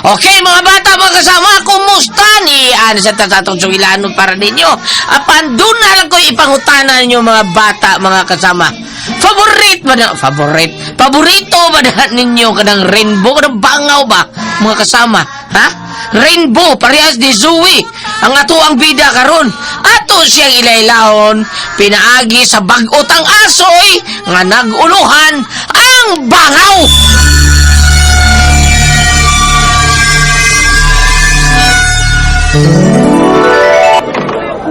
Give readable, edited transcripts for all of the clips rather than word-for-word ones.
Okay, mga bata, mga kasama, kumusta ni ano sa tatong sugilanon para ninyo? Apan doon na lang ko ipangutana ninyo mga bata, mga kasama. Favorite ba na? Favorite? Paborito ba na ninyo kanang rainbow? Kanang bangaw ba? Mga kasama, ha? Rainbow, parehas ni Zoe. Ang ato ang bida karon. Ato siyang ilailahon, pinaagi sa bag-ot ang asoy, nga naguluhan ang bangaw.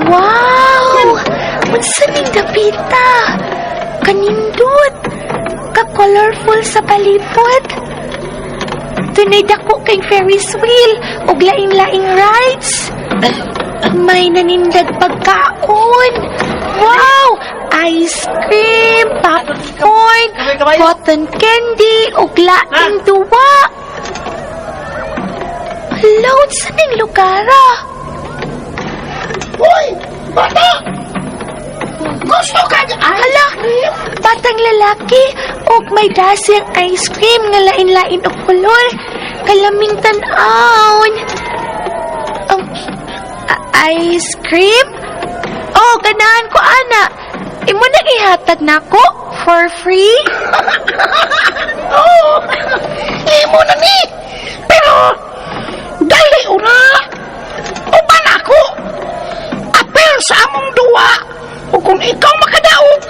Wow! Unsa ning dapita? Kanindot! Ka-colorful sa palipot. Tunay dako kay Ferris wheel ug laing-laing rides. May nanindag pagkaon. Wow! Ice cream, popcorn, cotton candy, ug laing duwa. Hala, unsa ning lugar ah? Hoy, bata! Gusto ka Hala, batang lalaki og may dasing ice cream nga lain-lain og kolor. Kalaming tan-awon. Ice cream? Oh, ganahan ko ana. Imo nang ihatag nako for free? Oh, imo na ni. Pero, dali una. Uban ako. Apel sa among duwa. O kung ikaw makadaog,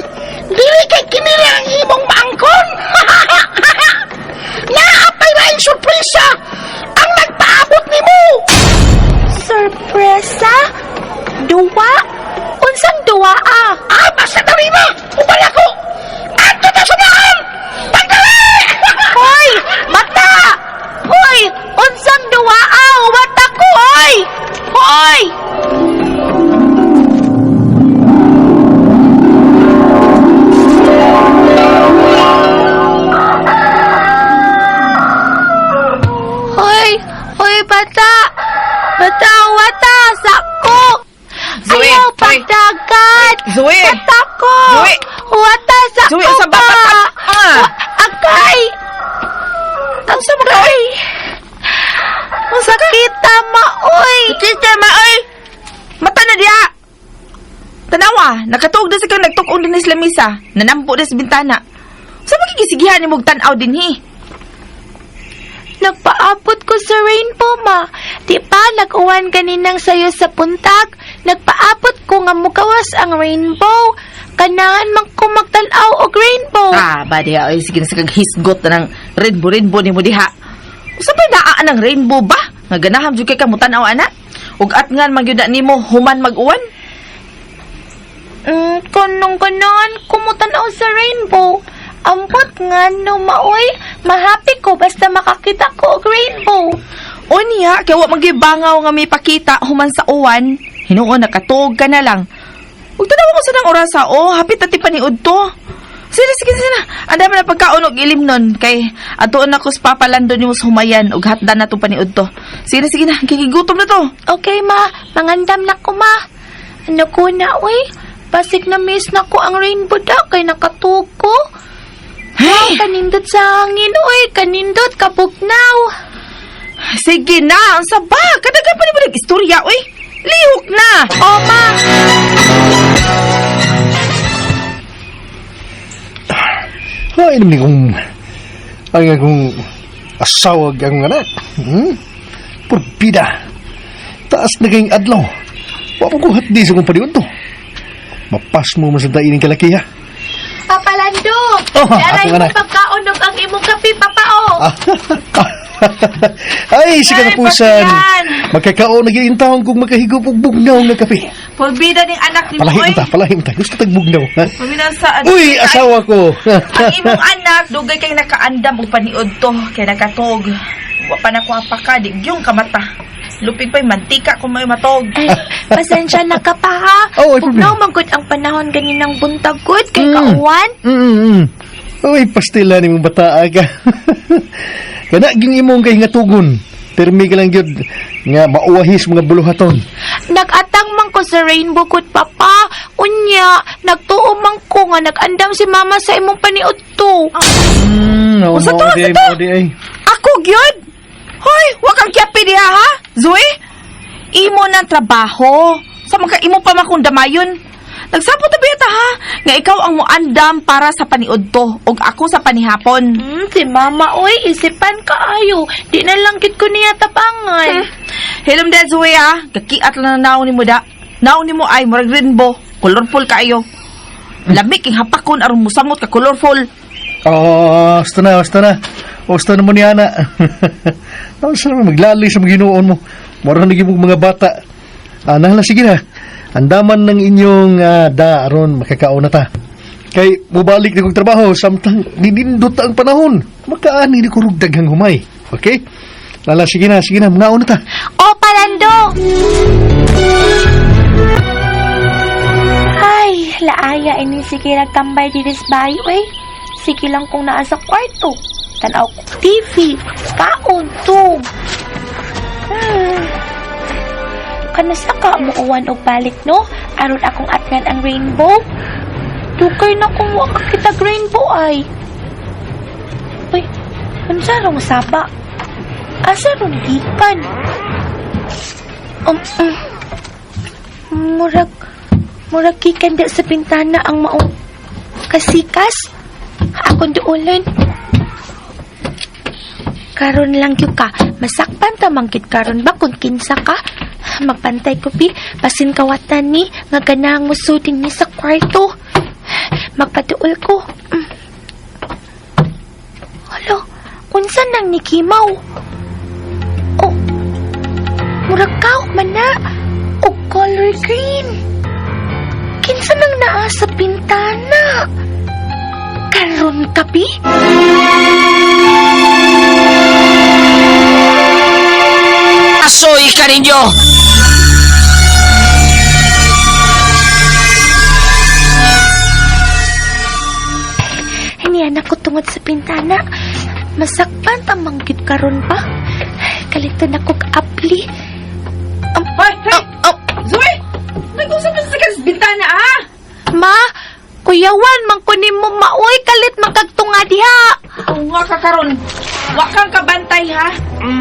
dili kay kini lang ang imong maangkon. Naapay laing sorpresa ang nagpaabot nimo. Sorpresa? Duwa? Unsang duwa ah? Ah, basta dali na. Uban ako. Adto ta sa daan. Pagdali! Hoy! Bata! Hoy! Unsang duwa ah? Bata ko, hoy! Hoy! Hoy! Hoy, bata! Bata, wata! Sako! Zoe, Ayaw hoy. pagdagat! Zoe! Bata ko! Zoe! Wata, sako Zoe, unsa ba? pa! Ah! Agay! Ang sabay! Sakita maoy! Kita ma oy. Mata na diha. Tanawa, nakatuog na sa kang nagtukong din sa lamisa. Nanampo na sa bintana. Sa magigisigihan ni mong tan-aw din hi? Nagpaabot ko sa rainbow, ma. Di ba nag-uwan ganinang sayo sa puntag? Nagpaabot ko nga mugawas ang rainbow. Kanahan man ko magtan-aw og rainbow. Ah, ba diha oy, sige na sa kag hisgot na ng rainbow rainbow nimo diha. Usa pa naa ng rainbow ba? Nga ganahan jud kay ka mo tan-aw ana. Ug atngan man gyud na nimo human mag-uwan. Kanong ganahan ko mo tan-aw sa rainbow. Ambot nga no maoy, mahappy ko basta makakita ko og rainbow. Unya, kay wa man gyud bangaw nga may pakita human sa uwan. Hinuon nakatuog ka na lang. Ug tanawa ko sa nang orasa, oh, hapit na ti paniud to. Sige, sige, sige na. Ang dami na pagkaon og ilim nun. Kay atuon na ko sa papalando nimo sa humayan ug hatdan na tong paniud to. Sige na, sige na. Kikigutom na to. Okay, ma. Mangandam na ko, ma. Ano ko na, uy? Basig na miss na ko ang rainbow da kay nakatuog ko. Hey! Kanindot sa hangin, uy. Kanindot, kabugnaw. Sige na, ang saba. Kadagan pa ni mo nag-istorya, uy. Lihok na. O, ma. Ay, naman kung ang akong asawa ang anak. Purbida. Taas na kayong adlaw. Wa mo ko hatdi sa kong paniud to. Mapas mo man sa daining kalaki ha. Papa Lando, Oh, daray ako, mo anak. pagkaon og ang imong kape, Papa, oh. Ay, sa Ay, kanapusan. pasiyan. Magkakaon na gyud taon kung makahigop og bugnaw nga kape. Purbida ning anak ni mo, Palahi uy. ta, palahi ta. Gusto tag bugnaw. Ha? Purbida sa Uy, asawa ko. Ang imong anak, dugay kay nakaandam og paniud to, kay nakatog. Wa pa na ko ka, di gyung kamata. Lupig pa'y mantika kung may matog. Ay, pasensya na ka pa, ha. Oh, ay, Bugnaw man gud ang panahon ganinang buntag gud kay kauwan. Uy, pastila ni mong bataa ka. Kana gyud imong kay nga tugon. Pirmi ka lang gyud nga mauwahis mga buluhaton. Nag-atang man ko sa rainbow gud, Papa. Unya, nagtuo man ko nga nag-andam si Mama sa imong paniud to. No, Usa to, mao di usa ay, to. mao di ay. Ako gyud! Hoy, wa kang kiyapi diha ha? Zoe? Imo ng trabaho. Sa mga imo pa man kung damayon. Nagsapot na biyata ha, nga ikaw ang muandam para sa paniud to, ug ako sa panihapon. Si mama, oy, isipan kaayo. Di na lang gid ko niya tapangan. Hilom da, Zoe ha, kakiat lang na naon ni mo da. Naon ni mo ay murag rainbow, colorful kaayo. Lami king hapakon aron musamot ka colorful. Oh, basta na, basta na. Basta na mo ni Ana. Ano sa maglali sa mga ginuon mo. Mura na gyud mga bata. Ah, nahala, sige na. Andaman ng inyong da aron makakaon na ta. Kay mubalik na kong trabaho samtang ninindot ang panahon. Makaani ni kurug daghang humay. Okay? Lala, sige na, sige na, mga na ta. O, Palando! Ay, laaya ini sige nagtambay diri sa bayo eh. Sige lang kung naa sa kwarto. Tanaw ko TV, kaon, tug. Kanasa ka mo uwan og balik no? Aron akong atngan ang rainbow. Dugay na kung wa ka kitag rainbow ay. Uy, unsa rong saba? Asa ron gikan? Murag gikan da sa bintana ang maong kasikas. Akong duolon. Karon lang gyud ka, masakpan ta man gyud karon ba kung kinsa ka? Magpantay ko pi, basin kawatan ni nga ganahang musudin ni sa kwarto. Magpaduol ko. Hala, unsa nang nikimaw? Oh, murag kaw man na. Og color green. Kinsa nang naa sa bintana? Karon kapi? Asoy ka ninyo! Hinihan ako tungod sa bintana. Masakpan tamang gid karon pa. Kalito na kog apli. Hoy, hey! Zoe! Nag-usap na sa bintana ha? Ma, kuyawan man ko nimo maoy kalit man kag tunga diha. Tunga ka karon. Wa kang kabantay ha.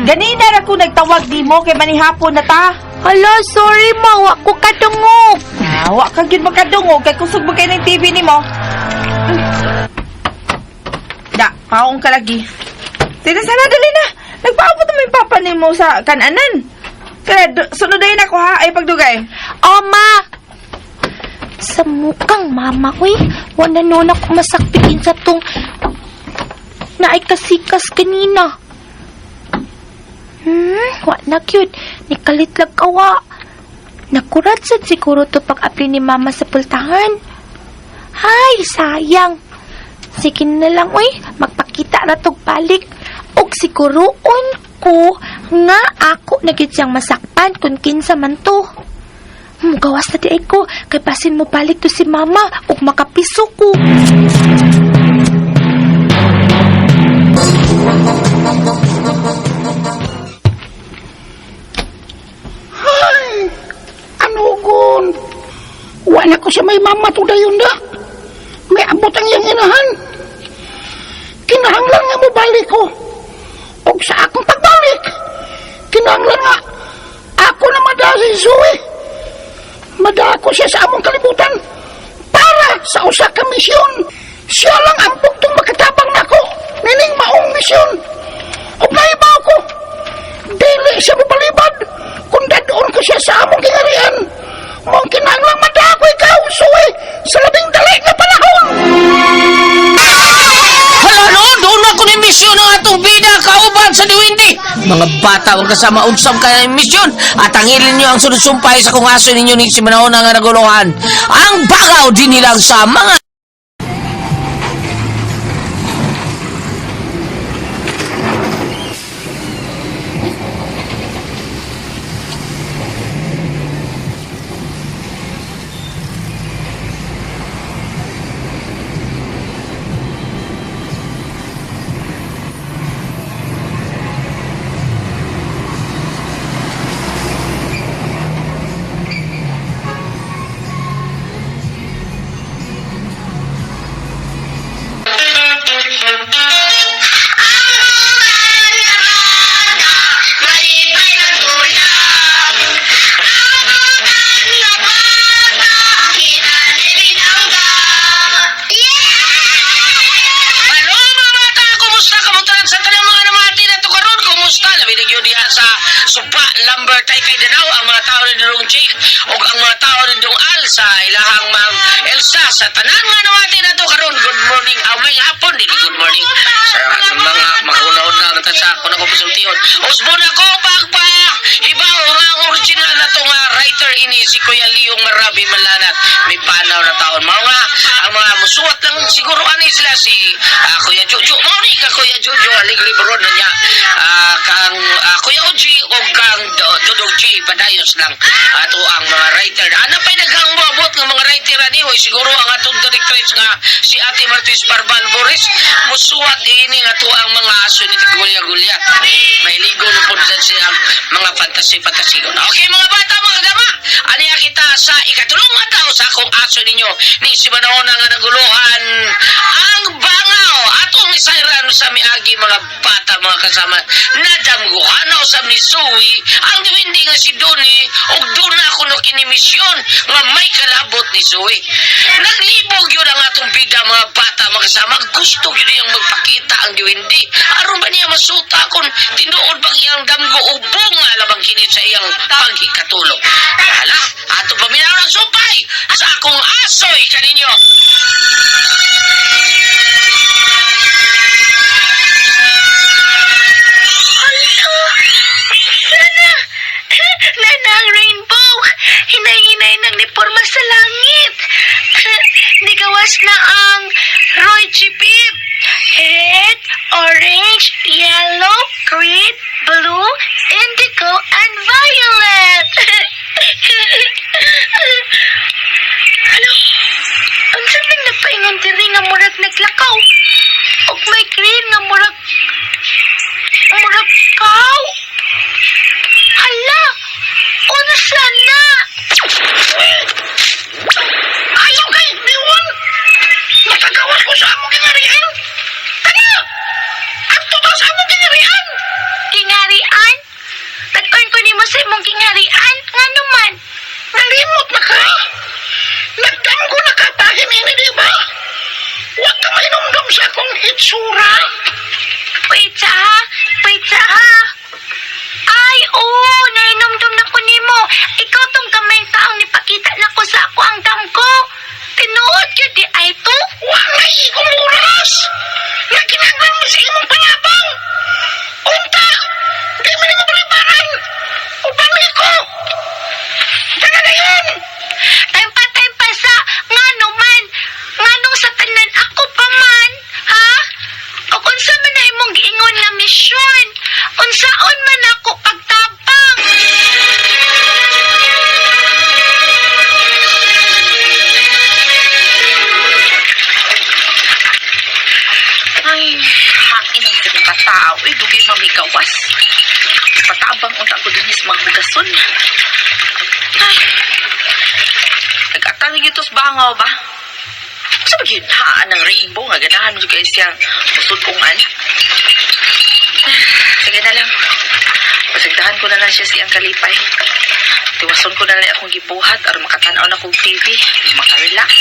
Ganina ra ko nagtawag nimo kay manihapon na ta. Hala, sorry ma, wa ko kadungog. Ah, wa ka gyud makadungog kay kusog man kay ning TV nimo. Da, paong ka lagi. Tita sana dali na. Nagpaabot naman yung papa nimo sa kananan. Kaya sunod dayon ako ha, ay pagdugay. O ma. Sa mukang mama uy, wala noon ako masakpiin sa tong naay kasikas kanina. Wa na cute. Nikalit lang kawa. Nakurat sad siguro to pag-apli ni mama sa pultahan. Hay, sayang. Sige na lang, uy. Magpakita na tog balik. Og siguroon ko nga ako na gid siyang masakpan kung kinsa man to. Mugawas na di ay ko, kay basin mo balik to si mama ug makapiso ko. Ay, ano gon? Wala ko sa may mama to dayon da. May abot ang iyang inahan. Kinahanglan nga mo balik ko. Og sa akong pagbalik, kinahanglan nga ako na mada si Zoe. Mada ako siya sa among kalibutan para sa usa ka misyon. Siya lang ang bugtong makatabang nako nining maong misyon. Ug naibaw ko, dili siya mobalibad kung dadoon ko siya sa among gingarian. Mong kinahanglan mada ako ikaw, Zoe, sa labing dali nga panahon. Hala no, doon ako ni misyon ang atong bida kauban sa Diwindi. Mga bata, huwag kasama unsam kaya yung misyon. At angilin nyo ang sunod-sumpay sa kung aso ninyo ni Simanahon nga naguluhan. Ang bagaw din nilang sa mga Suba, Lambert, ay kay Danaw, ang mga tao ni Dudong Jake, ug ang mga tao ni Dudong Al sa ilahang Ma'am Elsa sa tanan nga nawati na to karon. Good morning, amay hapon, dili good morning. Sa mga maghuna-una ta sa ako na ko pasultihon. Usbon ako pagpa ibaw nga ang original na to nga writer ini si Kuya Leong Marabi Malanat. May panaw na taon. Mao nga ang mga musuwat lang siguro ani sila si Kuya Jojo. Mao ni ka Kuya Jojo alig libro na niya. Kang Kuya Oji o kang Dodong G Badayos lang ato ang mga writer. Ano pa'y naghang moabot nga mga writer ani oy siguro ang atong directress nga si Ate Martis Parval Boris musuwat ini nga ato ang mga aso ni Gulya Gulya. May ligo no po sa siya mga fantasy-fantasy. Okay mga bata, mga dama, aniya kita sa ikatulong adlaw sa akong aso ninyo ni si Manona nga naguluhan ang bangaw atong isayran sa miagi mga bata mga kasama nadamguhan sa ni Suwi ang diwindi nga si Doni ug duna kuno kini misyon nga may kalabot ni Suwi. Naglibog yun ang atong bida mga bata mga kasama, gusto yun niyang magpakita ang diwindi aron ba niya masuta kung tinuod bang iyang damgo o bunga labang kini sa iyang paghikatulog. Hala, ato paminaw ng supay sa akong asoy kaninyo. Hala! Nana! Nana ang rainbow! Hinay-hinay nang niporma sa langit! Nigawas na ang Roy G. Biv. Red, orange, yellow, green, blue, indigo, and violet! Hala! Unsa man napaingon diri nga murag naglakaw? Og may green nga murag murag kaw? Hala! Unsa na? Ayaw kay Diwan! Nakagawas ko sa among ginarian! Tara! Adto ta sa among ginarian! Kingarian? Tag-on ko nimo sa imong kingarian? Ngano man? Nalimot na ka! Nagdamgo na ka bahin ini, di ba? Huwag ka mainumdum sa akong itsura! Wait sa ha? Wait sa ha? Ay, oo! Nainomdom na ko nimo. Ikaw tong gamay taong nipakita na ko sa ako ang damgo. Tinuod yun di ay to? Walay ikong oras! Nagkinanglan mo sa imong panabang! Unta! Di mo nimo balibaran! Uban ko! Tara na yun! Time pa, time pa sa ngano man. Nganong sa tanan ako pa man. Ha? O kung sa man na imong giingon nga misyon, unsaon man ako pagtabang. Ay, hain ang kining katao. Uy, dugay mamigawas. Patabang unta ko din sa maghugason. Ay, nag-atang ito sa bangaw ba? Sa bagay, haan ng rainbow nga ganahan mo guys siyang musod kong anak. Sige na lang. Pasagdahan ko na lang siya siyang kalipay. Tiwason ko na lang akong gibuhat aron makatanaw na kong TV. Makarelax.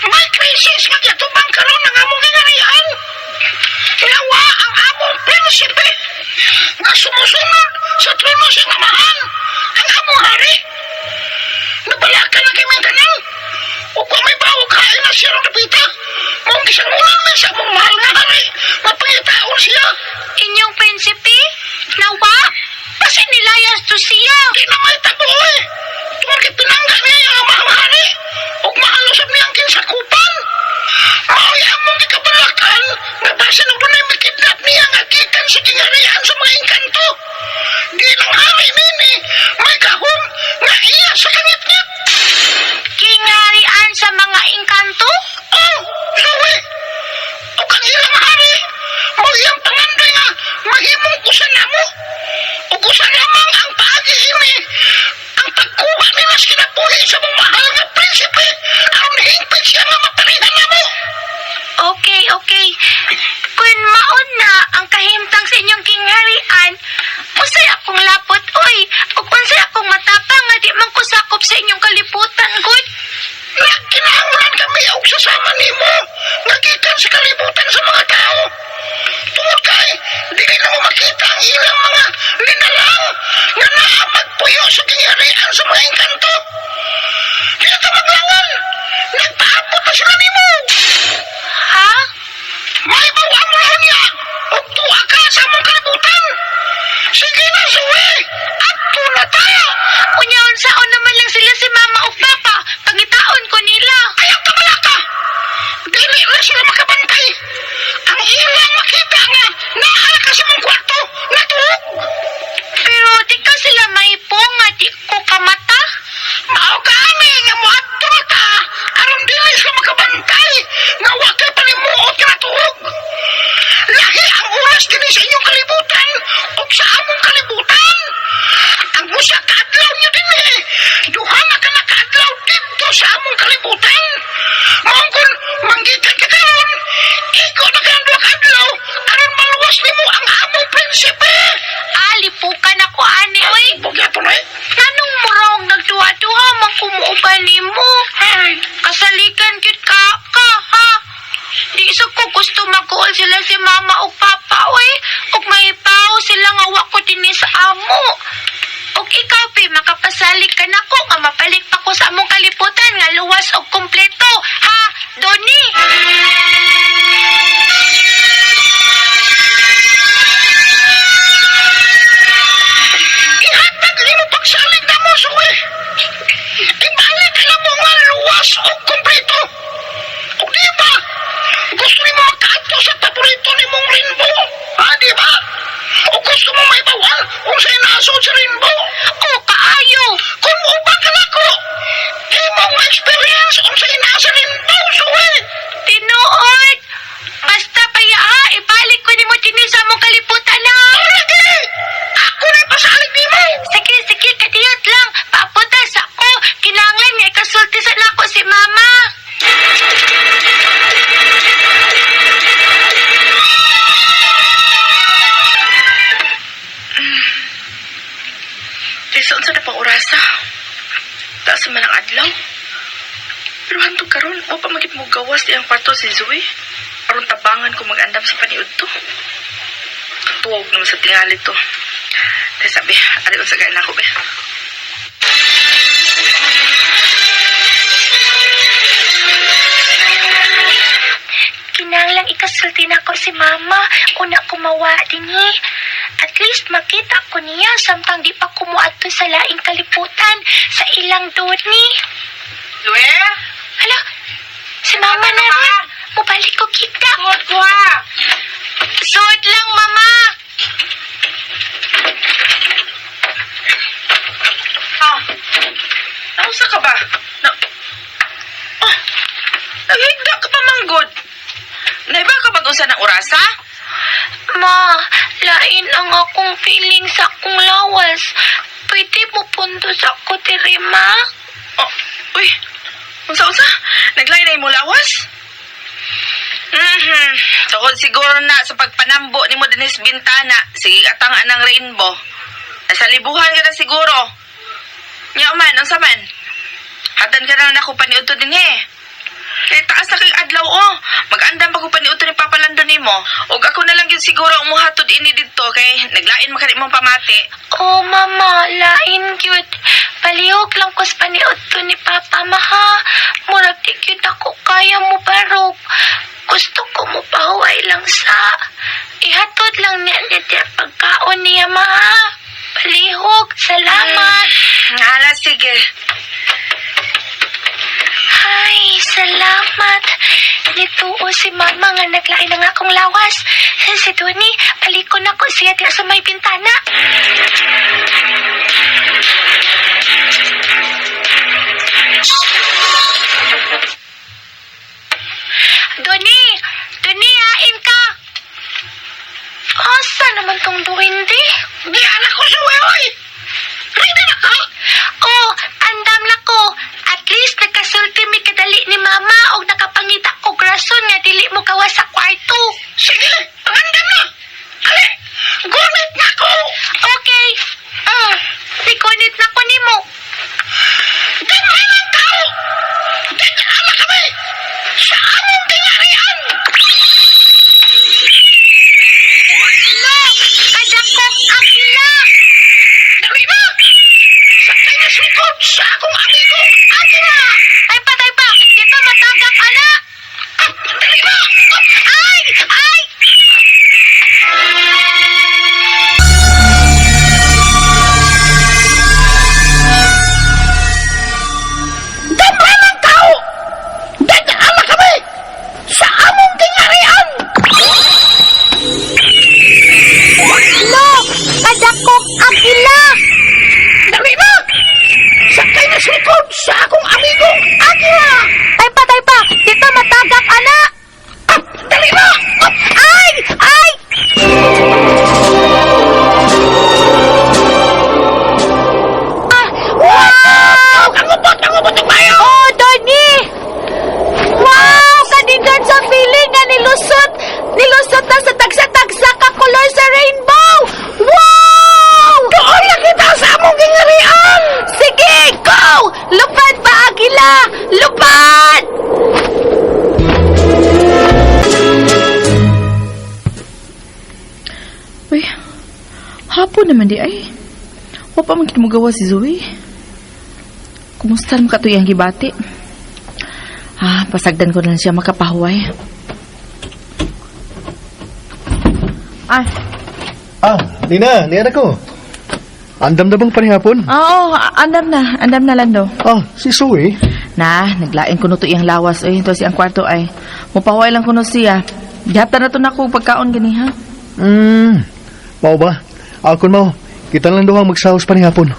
May krisis nga giatubang karon ang among ginarian. Nawa ang among prinsipe nga sumusunod sa trono sa amahan, ang among hari. Nabalakan na kami tanan. Ug kung may bawo kain na siya ron napita. Mong gisangunan mi sa among mahal nga hari, mapangitaon siya. Inyong prinsipe? Nawa? Kasi nilayas to siya. Di na may tabo eh. Tungod kay pinangga niya ang amang hari. Ug mahal usab niya ang kinsakupan. Mao'y among gikabalakan nga basin og dunay mikidnap niya nga gikan sa gingarian sa mga engkanto. Di lang hari nini may gahom nga iya sa kangitngit. Kingarian sa mga engkanto? Oh, suwi. Ug ang ilang hari, mao iyang pangandoy nga mahimong usa namo. Ug usa lamang ang paagi ini ang pagkuha nila sa kinabuhi sa mong mahal nga prinsipe aron hingpit siya nga maparihan namo. Okay, okay. Kun maon na ang kahimtang sa inyong kingharian, unsay akong lapot, oy, ug unsay akong matapang nga di man ko sakop sa inyong kalibutan, gud. Nagkinahanglan Lami og sasama nimo nga gikan sa kalibutan sa mga tao. Tungod kay dili na mo makita ang ilang mga linalang nga naa magpuyo sa gingharian sa mga engkanto. Dili ta maglangan. Nagpaabot na sila nimo. Ha? Maibaw mo na niya ug tuwa ka sa among kalibutan. Sige na, Zoe! Adto na ta! Unya unsaon naman lang sila si mama o papa. Pangitaon ko nila. Ayaw ka balaka! Dili na sila makabantay. Ang ilang makita nga naa ka sa mong kwarto, natuog. Pero di ka sila maipo nga di ko kamata. Mao gani nga moadto na ta aron dili sila makabantay nga wa kay palimuot nga natuog. Lahi ang oras dinhi sa inyong kalibutan ug sa among kalibutan. Ang usa ka adlaw niyo dinhi, duha na ka nakaadlaw didto sa among kalibutan. Mao kung manggikan ka karon, igo na ka duha ka adlaw aron maluwas nimo ang among prinsipe. Ah, lipukan ako ani oy. Bugyaton eh. Anong murong nagduha-duha man kumuuban nimo? Ay, Kasalikan gyud ka ka ha. Di sa ko gusto maguol sila si mama o papa oy. Ug mahipaw sila nga wa ko dinhi sa amo. Ug ikaw pi makapasalig ka nako nga mabalik pa ko sa among kalibutan nga luwas og kumpleto ha, Doni. Ihatag nimo pagsalig na mo, Zoe. Ibalik na mo nga luwas o kumpleto. O di ba? Gusto nimo makaadto sa paborito nimong rainbow? Ha, di ba? O gusto mo maibawal kung sa inasod sa rainbow? O kaayo. Kung uban ka nako, imong ma-experience kung sa inasa rainbow, Zoe. Tinuod. Basta paya ha, ibalik ko nimo dinhi sa among kalibutan ha. Lagi! Ako na pasalig nimo! Sige, sige, kadiyot lang. Papunta sa ko. Kinahanglan nga ikasulti sa nako si mama. Kaysa unsa na pang orasa. Taas man ang adlaw. Pero hantog karon, wa pa magit mo gawas diyang kwarto si Zoe. Aron tabangan ko mag-andam sa paniud to. Tuwag naman sa tingali to. Kaya sabi, ari unsa gay nako be. Kinahanglan ikasulti nako si mama. Una kumawa dinhi. At least makita ko niya samtang di pa kumuadto sa laing kaliputan sa ilang doni. Zoe? Hala, si mama na ron. Mubalik ko kita. Suot ko ha! Suot lang, mama. Ah. Nausa ka ba? Na Oh, naghigda ka pa manggod. Naiba ka pag unsa ng orasa? Ma, lain ang akong feeling sa akong lawas. Pwede mo punto sa ako diri, ma? Oh, uy. Unsa unsa? Naglain na imo lawas? Mhm. Tungod siguro na sa pagpanambo nimo dinhi sa bintana, sige atang anang rainbow. Nasa libuhan ka na siguro. Nya man, unsa man? Hatan ka na nako paniudto dinhi. Kay taas na kay adlaw oh. Mag-andam pa ko paniudto ni Papa Lando nimo. Og ako na lang gyud siguro ang muhatod ini didto kay naglain man kani mong pamati. Oh, mama, lain cute. Palihog lang ko sa paniod to ni Papa, maha. Murag di cute ako kaya mo barog. Gusto ko mo pahuway lang sa. Ihatod lang niya niya diya pagkaon niya, maha. Palihog, salamat. Hala sige. Ay, salamat. Nituo si mama nga naglain ang akong lawas. Si Tony, palikon ako siya diya sa may bintana. Doni! Doni, hain ka! Asa naman tong duwende? Di anak ko, Zoe, oy! Ready na ka? Oh, andam na ko. At least nagkasulti mi kadali ni mama og nakapangita ko rason nga dili mo kawas sa kwarto. Sige, pangandam na! Ali, gunit na ko! Okay. Nikunit na ko nimo. Gamay lang tao! Dagala kami! man di ay. Wa pa man kinimugawa si Zoe. Kumusta man katoy ang gibati? Ah, pasagdan ko na lang siya makapahuway. Ay, Ah, Nina, niya na ko. Andam na bang panihapon? oo, andam na. Andam na, Lando. Ah, si Zoe. Na, naglain ko no to iyang lawas. Oy, ito siyang kwarto ay. Mupahuway lang ko no siya. Gihapta na to na ko pagkaon gani ha. Mao ba? Akon mao. Kita lang daw ang magsaos panihapon.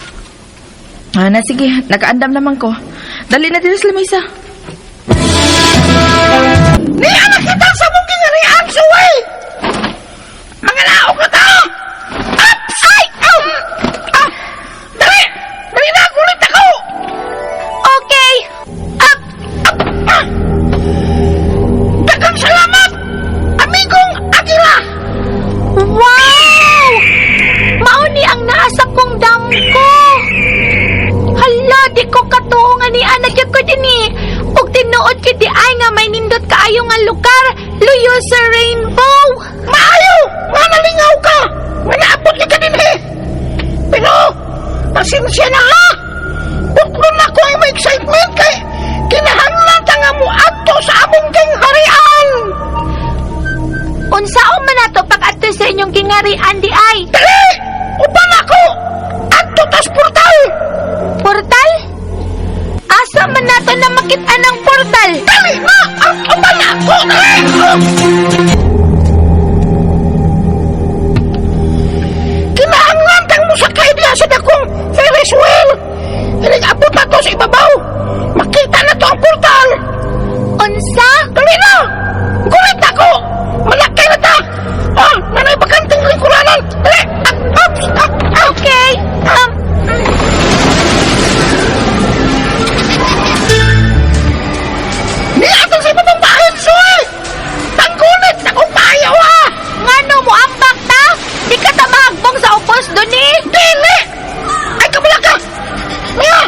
Ah, na sige, nakaandam naman ko. Dali na dito sa lamesa. Niya nakita sa mong gingarian, Zoe! Mga laok na ta! Ups! Ay! Aw! Ah! Dali! Dali na! Gulit ako! Okay. Up! Ah! Daghang salamat! Amigong Agila! Wow! Mao ni ang naasa kong damko. Hala, di ko katuo nga ni anak ko dinhi. Ug tinuod kid di ay nga may nindot kaayo nga lugar, luyo sa rainbow. Maayo! Nga nalingaw ka! Nga naabot ni ka dinhi! Pero, pasensya na ha! Buklon na ko ay may excitement kay kinahanglan ta nga mo adto sa among gingharian! Unsaon man nato pag-adto sa inyong gingarian di ay? Dali! Uban ako! Adto tas portal! Portal? Asa man nato na makit-an ang portal? Dali na! Ang uban ako! Dali! Kinahanglan tang musakay diha sa dakong Ferris wheel! Inig abot na to sa ibabaw! Makita na to ang portal! Unsa? Dali na! Gulit na ako! Malakay na ta! Oh, nanay bakanting lingkuranan! Dali! Up, up, up, up. Okay. Niatong sa ibabang bahin, Zoe! Tanggunit na kong payaw, ha! Ngano mo ambak ta? Di ka ta mahagbong sa ubos duni? Dili! Ay, kabala ka! Mia!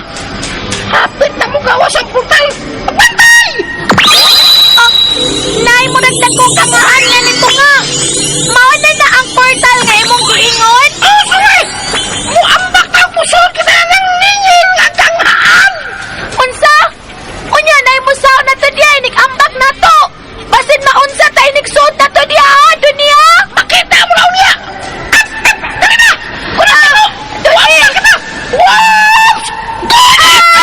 Hapit na mo gawas ang portal! Bantay! Oh, nay mo nagdako ka nga nga nito nga. Mao na na ang portal nga imong giingon? Oh, Zoe! Muambak ka pusod kita ng ningin nga kanghaan! Unsa? Unya nay mo sao na to diya inig ambak na to. Basin maunsa ta inig suot na to diya ha, dunya. Makita mo na niya! Up, up! Dali na! Kulit na ko! Muambak kita! Wow! Ah!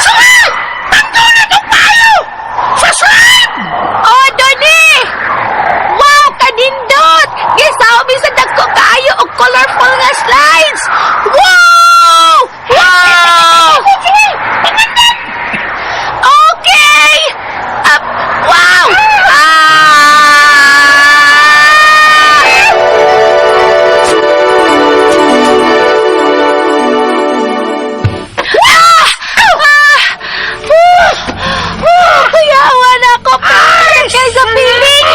Zoe! Tanggunit ang payo! Sa slide! Oh, Doni! Wow, kanindot! Gisaw mi sa dagko kaayo og colorful nga slides. Wow! Wow! Okay! Up! Wow! Ah! Ah! Ah! Ah! Kuyawa na ako! Kay sa piling!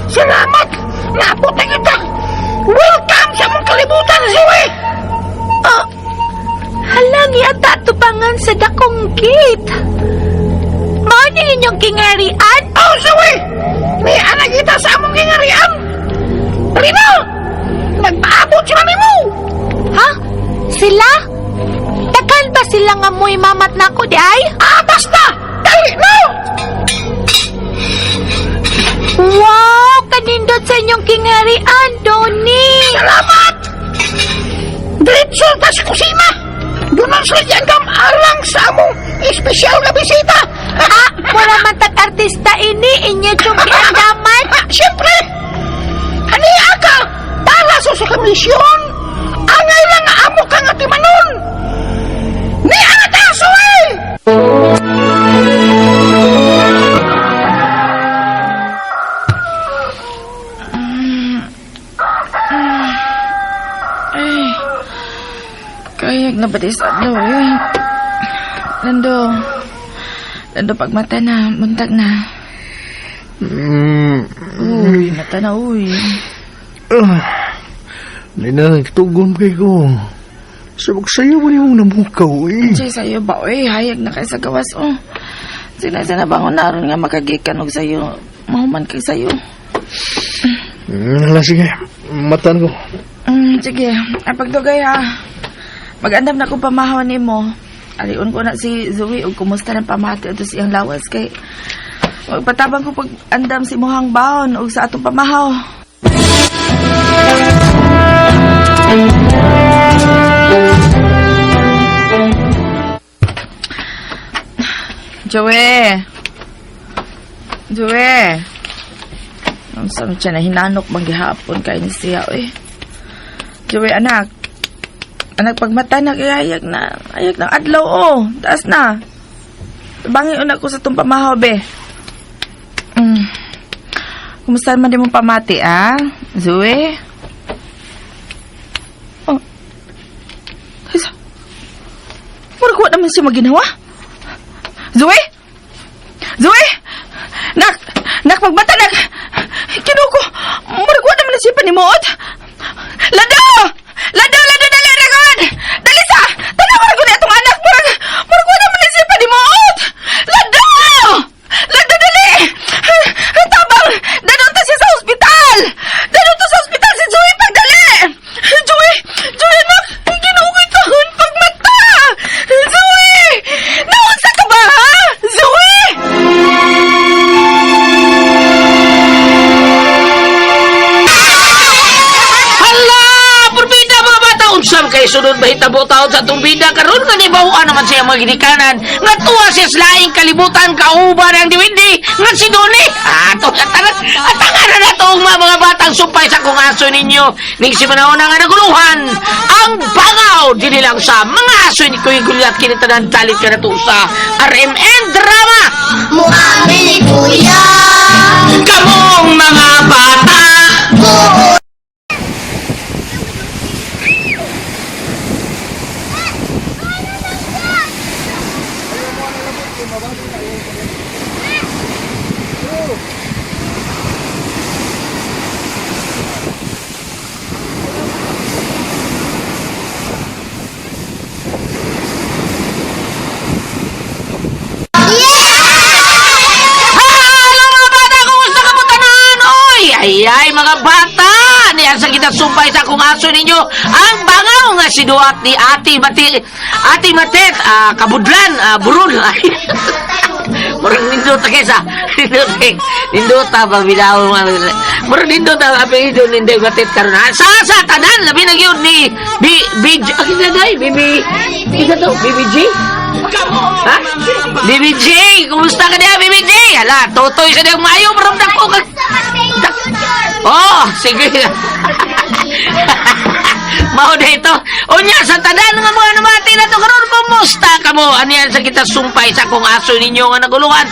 Salamat! Naabot na kita! Welcome sa mong kalibutan, Zoe! Oh, halang yata tupangan sa dakong gate. Mao ni inyong kingarian? Oh, Zoe! May anak kita sa among gingarian! Dali na! Nagpaabot sila nimo! Ha? Sila? Daghan ba sila nga mo'y mamat na ako di ay? Ah, basta! Dali na! Wow! Kanindot sa inyong kingarian, Donnie! Salamat! Diretso ta sa kusina! Doon ang sila giandam alang sa among espesyal na bisita! Ah, wala man tag-artista ini, inyo yung giandaman. Ah, siyempre! Ani ka! Para sa komisyon! Angay lang nga amo kang atimanon! Ni ata, Zoe! Ay, kayag na ba sa adlaw eh. Lando, Lando, pagmata na, buntag na. Uy, mata na, uy. Ah, Nina, tugon kay ko. Sabag sa'yo mo niyong namukaw eh. Chay, sa'yo ba, uy, hayag na kay sa gawas, oh. Sina sina bangon naron nga makagikan og sayo. Mahuman kay sayo. Hala, sige. Matan ko. Sige, ang pagdugay ha. Mag-andam na ko pamahaw nimo. Alion ko na si Zoe og kumusta ng pamati ato siyang lawas kay magpatabang ko pag andam si muhang baon og sa atong pamahaw. Joey! Joey! Ang sama siya na hinanok manggihapon kay ni siya, eh. Joey, anak. Anak, pagmata na kaya ayag na. Ayag na adlaw, oh. Taas na. Tabangin una ko sa itong pamahaw, be. Kumusta man di mong pamati, ah? Zoe? Oh. Isa. Murag wa naman siya maginawa. Zoe? Zoe? Nak! Nak, pagbata, nak! Kinuko! Murag wa naman na siya panimuot! Lado! Lado! Lado! Dali, ragon! Dali sa! Tanawa na ko ni atong anak! Murag! Murag wa naman na siya panimuot! Lado! Lado, dali! Tabang! Dadon ta siya sa ospital! Dadon ta sa ospital si Joey pagdali! Joey! Joey, anak! Ginoo ko pagmata! Zoe! Naunsa ka ba, ha? Zoe! Hala! Purbida mga bata! Unsam kay sunod mahitabo taon sa atong bida karon nga nibawaan naman siya mga ginikanan nga tuwa siya sa laing kalibutan kauban ang diwindi nga si Doni. Ato tanan atanga na nato ang mga batang sumpay sa kung aso ninyo ning si manahon nga naguluhan ang bangaw dinhi lang sa mga aso ni Kuya Gulyat kini tanan dalit ka na to sa RMN Drama. Muami ni Kuya. Kamong mga bata. Hello mga bata! Kumusta ka mo tanan? Oy! Ay ay mga bata! Niyan sa kita sumpay sa akong aso ninyo ang bangaw nga si Duat ni Ate Mati Ate Matet, kabudlan, burul. Ay. Murag nindot kaysa nindot eh. Nindot ba bilaw mga murag nindot ang apelyido ni Inday Matet karon. Sa tanan labi na gyud ni B B J ah, kinsa day? B B kinsa to? BBG? Ha? BBJ, kumusta ka niya, BBJ? Hala, totoy sa diyang mayo, maram dako ka. Oh, sige. Mao na ito. Unya, sa tanan nga mga namati na to karon, kumusta ka mo? Aniyan sa kita sumpay sa kung aso ninyo nga naguluhan.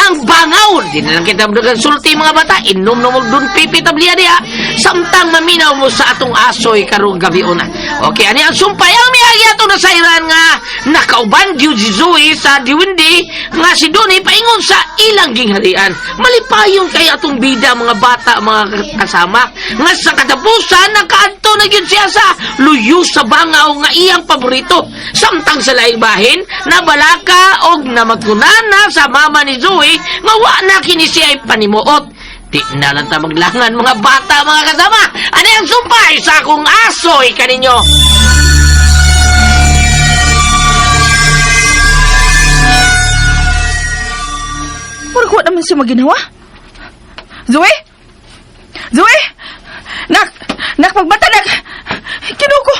Ang bangaw. Di na lang kita sulti mga bata. Inom na mo dun pipi tabliya diha. Samtang maminaw mo sa atong asoy karong gabi una. Okay, ani ang sumpay ang miagi ato na sayran nga nakauban gyud si Zoe sa diwindi nga si Donnie paingon sa ilang gingharian. Malipayon kay atong bida mga bata mga kasama nga sa katapusan nakaadto na gyud siya sa luyo sa bangaw nga iyang paborito. Samtang sa laing bahin nabalaka og namatkunana sa mama ni Zoe nga wa na kini siya ay panimuot. Di na lang ta maglangan mga bata mga kasama. Ano ang sumpay sa akong asoy kaninyo? Murag wa naman siya maginawa. Zoe? Zoe? Nak! Nak, pagbata, nak! Kinuko!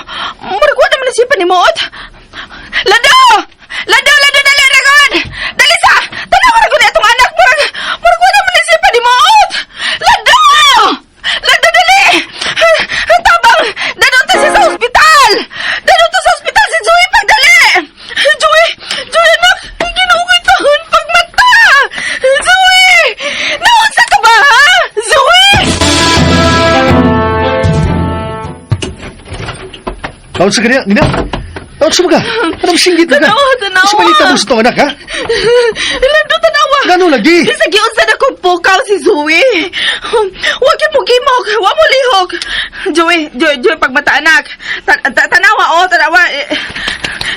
Murag wa naman na siya panimuot! Lado! Lado! Lado! Dali, ragon! Dali sa! Tanawa na ko ni atong anak! Murag! Murag wa naman na siya panimuot! Lado! Lado, dali! Tabang! Dadon ta siya sa ospital! Dadon ta sa ospital si Joey pagdali! Joey! Joey, anak! Ginoo ko itahon pagmata! Zoe! Naunsa ka ba, ha? Zoe! Taon sa kanya, Nina? Taon sa mga? Anong singgit na ka? Tanawa, tanawa. Sa balita mo sa itong anak, ha? Lando, tanawa! Ngano lagi? Sa giunsa na kong pukaw si Zoe. Huwag mo gimok, huwag mo lihok. Joey, Joey, Joey, pagmata anak. Tanawa, oh, tanawa.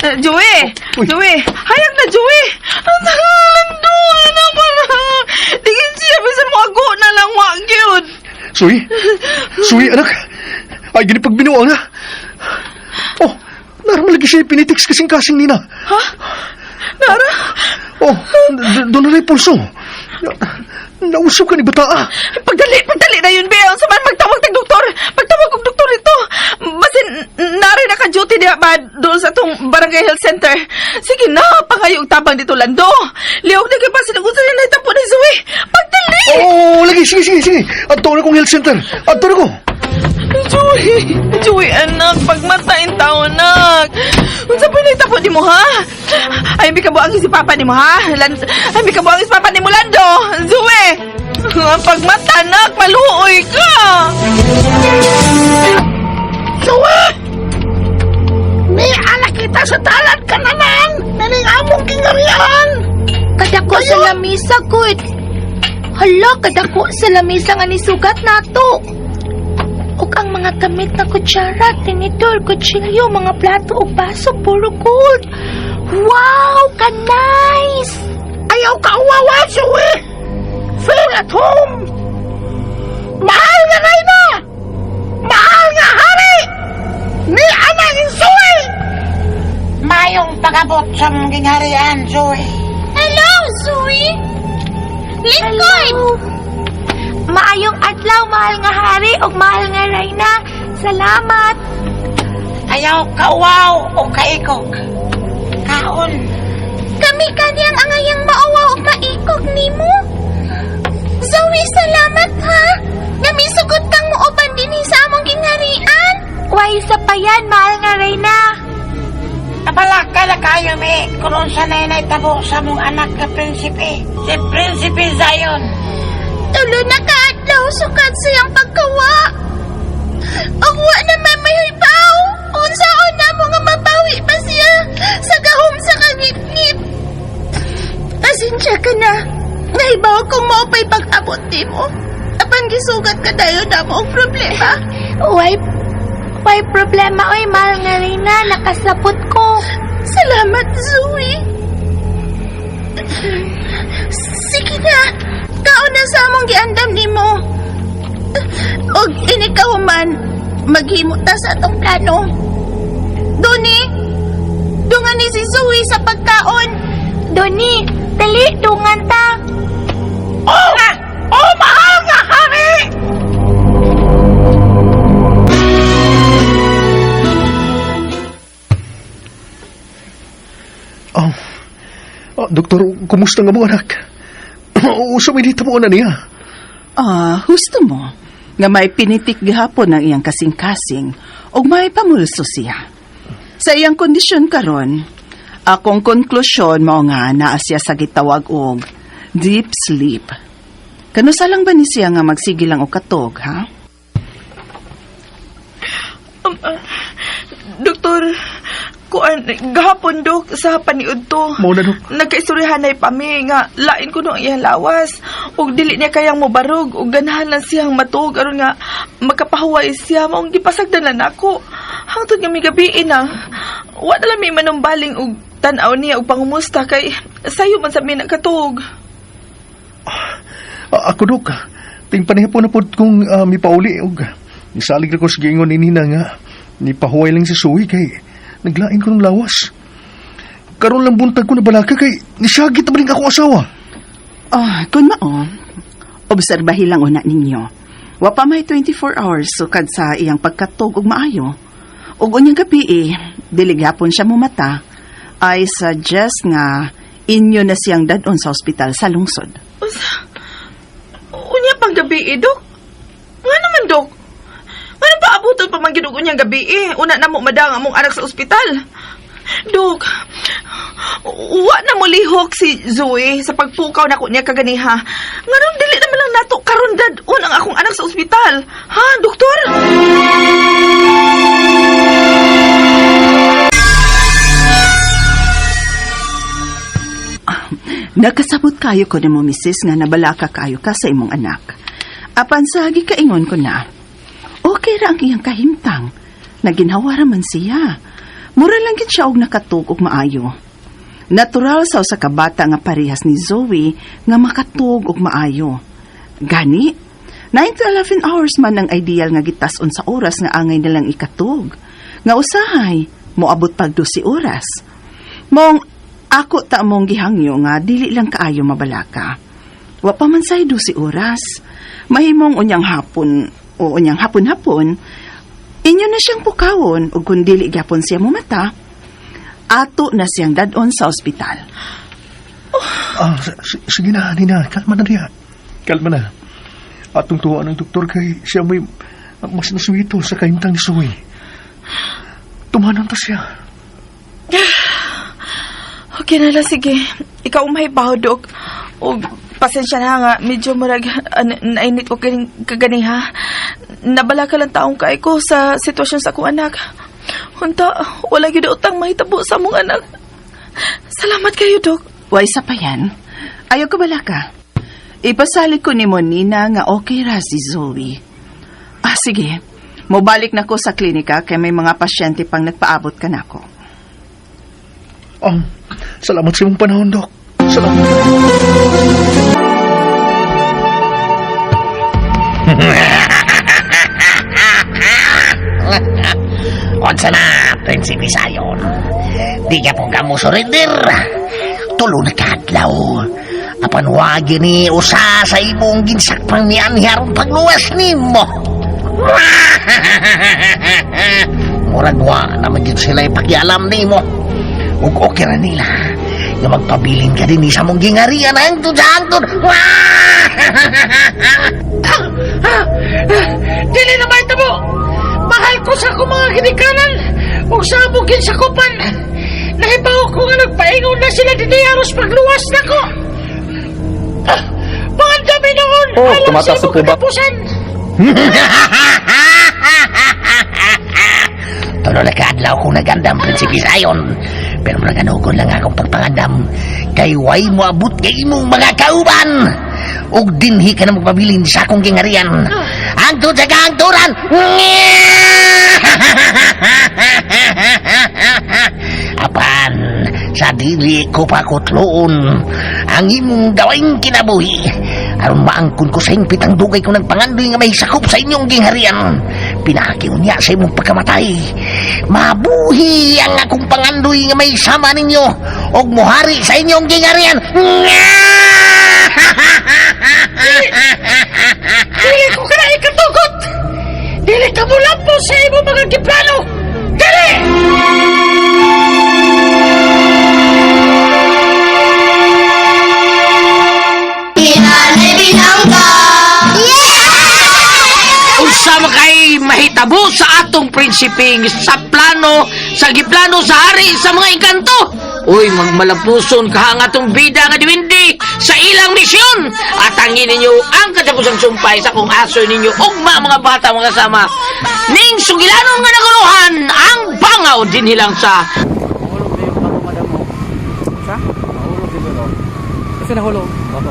Joey! Uy. Joey! Hayag na, Joey! Ang lando! Ano pa na? Tingin siya, bisan mo ako na lang, wa gyud. Suy! Suy, anak! Ay, gini pagbinuang na! Oh, naroon lagi siya pinitiks kasing-kasing nina. Ha? Nara? Oh, doon na rin pulso. Nausap ka ni bata ah. Pagdali, pagdali na yun, Bea. Unsa man magtawag tag doktor. Pagtawag og doktor ito. Basin, nari naka-duty diha ba doon sa atong barangay health center. Sige na, pangayo og tabang dito, Lando. Lihok na kay basin kung saan nahitabo ni Zoe. Pagdali! Oo, oh, lagi. Sige, sige, sige. Adto na kong health center. Adto na ko. Joey, Joey, anak, pagmatayin tao, anak. Unsa pa nahitabo ni mo, ha? Ay, may kabuang si Papa ni mo, ha? Ay, may kabuang si Papa ni mo, Lando. Zoe, ang pagmata, anak, maluoy ka. Suwa! Ni anak kita sa talan kananan! Naning among kingarian! Kadako sa lamisa, gud. Hala, kadako sa lamisa nga nisugat nato. Ug ang mga gamit na kutsara, tinidor, kutsilyo, mga plato ug baso, puro gold. Wow, ka-nice! Ayaw ka uwawa, Suwi! Feel at home! Mahal nga Reyna! Mahal nga hari! Ni anak Suwi! Mayong pagabot sa mong gingharian, Zoe. Hello, Zoe! Lingkod! Maayong adlaw, mahal nga hari ug mahal nga reyna. Salamat! Ayaw kauwaw o kaikog. Kaon. Kami kaniyang angayang mauwaw ug maikog nimo. Zoe, salamat ha. Namisugot kang muuban dinhi sa among gingharian. Way sa payan, mahal nga reyna. Nabalaka na kayo, mi. Kung unsa na inay tabo sa mong anak ka, prinsipe. Si Prinsipe Zion. Tulo na kaadlaw sukad siyang pagkawa. Ug wa naman may hibaw. Unsaon na mo nga mabawi pa siya sa gahom sa kangitngit. Pasensya ka na. Nahibaw kong maupay pag-abot nimo. Apan gisugat ka dayon na mo og problema. Way, way problema oy, mahal nga Reyna. Nakasabot ko. Salamat, Zoe. Sige na. Kaon na sa among giandam nimo. Og inikaw man, maghimo ta sa atong plano. Doni, dungan ni si Zoe sa pagkaon. Doni, dali, dungan ta. Oh! Oh, mahal nga hari! Oh, oh doktor, kumusta nga mo, anak? Usa may dito mo na niya. Ah, husto mo. Nga may pinitik gihapon ang iyang kasing-kasing ug may pamulso siya. Sa iyang kondisyon karon, akong konklusyon mao nga naa siya sa gitawag og deep sleep. Kanusa lang ba ni siya nga magsige lang og katog, ha? Doktor, kuan, gahapon, dok, sa paniud to. Mao na, Dok. Nagkaistoryahanay pa mi nga lain ko no ang iyang lawas ug dili niya kayang mobarog ug ganahan lang siyang matuog aron nga makapahuway siya maong gipasagdan na nako. Hangtod nga migabi na. Wa na lang mi manumbaling og tan-aw niya og pangumusta kay sayo man sa mi nakatuog. Ah, ako, Dok. Ting panihapon na po kung mipauli. Og, nisalig na ko sa giingon ni Nina nga. Nipahuway lang si Suwi kay naglain ko ng lawas. Karon lang buntag ko na balaka kay nisagit na ba rin ako asawa. Ah, kun mao, obserbahi lang una ninyo. Wa pa may 24 hours sukad sa iyang pagkatog og maayo. Ug unyang gabi eh, dili gihapon siya mumata. I suggest nga inyo na siyang dadon sa ospital sa lungsod. Unsa? Unya pang gabi eh, Dok. Nga naman, Dok. Nga nang paabuton pa man gid og unyang gabi eh. Una na mo madang among anak sa ospital. Dok, wa na mo lihok si Zoe sa pagpukaw nako niya kaganiha. Nganong dili naman lang nato karon dad-on ang akong anak sa ospital. Ha, doktor? Nakasabot kayo ko nimo misis nga nabalaka kayo ka sa imong anak. Apan sa gikaingon ko na. Okay ra ang iyang kahimtang. Naginhawa ra man siya. Mura lang gid siya og nakatug og maayo. Natural sa usa ka bata nga parehas ni Zoe nga makatug og maayo. Gani, 9 to 11 hours man ang ideal nga gitas-on sa oras nga angay nilang ikatug. Nga usahay, moabot pag 12 oras. Mong ako ta mong gihangyo nga dili lang kaayo mabalaka. Wa pa man say 12 oras. Mahimong unyang hapon o unyang hapon-hapon, inyo na siyang pukawon ug kung dili gyapon siya momata, ato na siyang dad-on sa ospital. Ah, sige na, Nina. Kalma na niya. Kalma na. Atong tuwa ng doktor kay siya may mas nasuwito sa kahimtang ni Zoe. Tumanan ta siya. Okay na lang, sige. Ikaw umahibaw, Dok. O, pasensya na nga. Medyo murag, nainit ko kaning kagani, ha? Nabala ka lang taong kay ko sa sitwasyon sa akong anak. Hunta, wala gyud utang mahitabo sa among anak. Salamat kayo, Dok. Way sa pa yan. Ayaw ko balaka. Ipasalig ko ni Monina nga okay ra si Zoe. Ah, sige. Mobalik na ko sa klinika kay may mga pasyente pang nagpaabot ka nako. Ah, salamat sa imong panahon, Dok. Salamat. Unsa na, Prinsipe Sayon? Di ka pong kamo surrender. Tulo na kaadlaw. Apan wagi ni usa sa imong ginsakpang ni aron pagluwas nimo. Murag wa naman gyud sila ipakialam nimo. Ug okay ra nila nga magpabilin ka din sa mong gingarian hangtod sa hangtod. Dili na mahitabo! Mahal ko sa akong mga ginikanan ug sa among ginsakupan. Nahibaw ko nga nagpaingon na sila dinhi aros pagluwas nako. Ah, pangandami noon! Oh, alang sa tumataas imong po ba? katapusan. Tulo na kaadlaw kong nagandam, Prinsipe Zion. Pero naganugon lang akong pagpangandam. Kay way moabot kay imong mga kauban. Ug dinhi ka na magpabilin sa akong gingarian. Hangtod sa kahangturan! Apan, sa dili ko pa kutloon ang imong gawaing kinabuhi. Aron maangkon ko sa hingpit ang dugay ko ng pangandoy nga may sakop sa inyong gingharian. Pinaki unya sa imong pagkamatay. Mabuhi ang akong pangandoy nga may sama ninyo og muhari sa inyong gingharian. Dili ko ka na ikatugot! Dili ka mo lampo sa imong mga giplano! Dili! Pinanay binangga. Yeah! Unsa man kay mahitabo sa atong prinsipeng sa plano, sa giplano sa hari sa mga engkanto. Uy, magmalapuson ka ang atong bida nga diwindi sa ilang misyon. At angin ninyo ang katapusang sumpay sa kung aso ninyo ugma mga bata mga sama. Ning sugilanon nga naguluhan ang bangaw din hilang sa Kasi nahulog. Bako.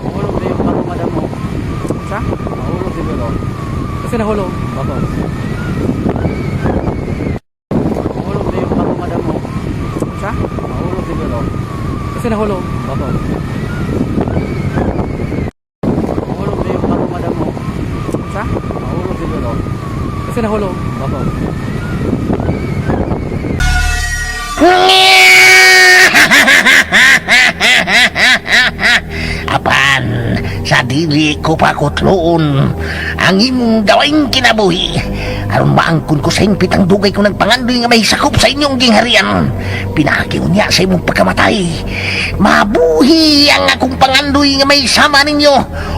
Nahulog na yung bako, madam mo. Sa? Nahulog siguro. Kasi nahulog. Bako. Nahulog na yung bako, madam mo. Sa? Nahulog siguro. Kasi nahulog. Bako. Nahulog na yung bako, madam mo. Sa? Nahulog siguro. Kasi nahulog. Bako. Apan, sa dili ko pa kutloon ang imong gawaing kinabuhi. Aron maangkon ko sa hingpit ang dugay ko ng pangandoy nga may sakop sa inyong gingharian. Pinaki unya sa imong pagkamatay. Mabuhi ang akong pangandoy nga may sama ninyo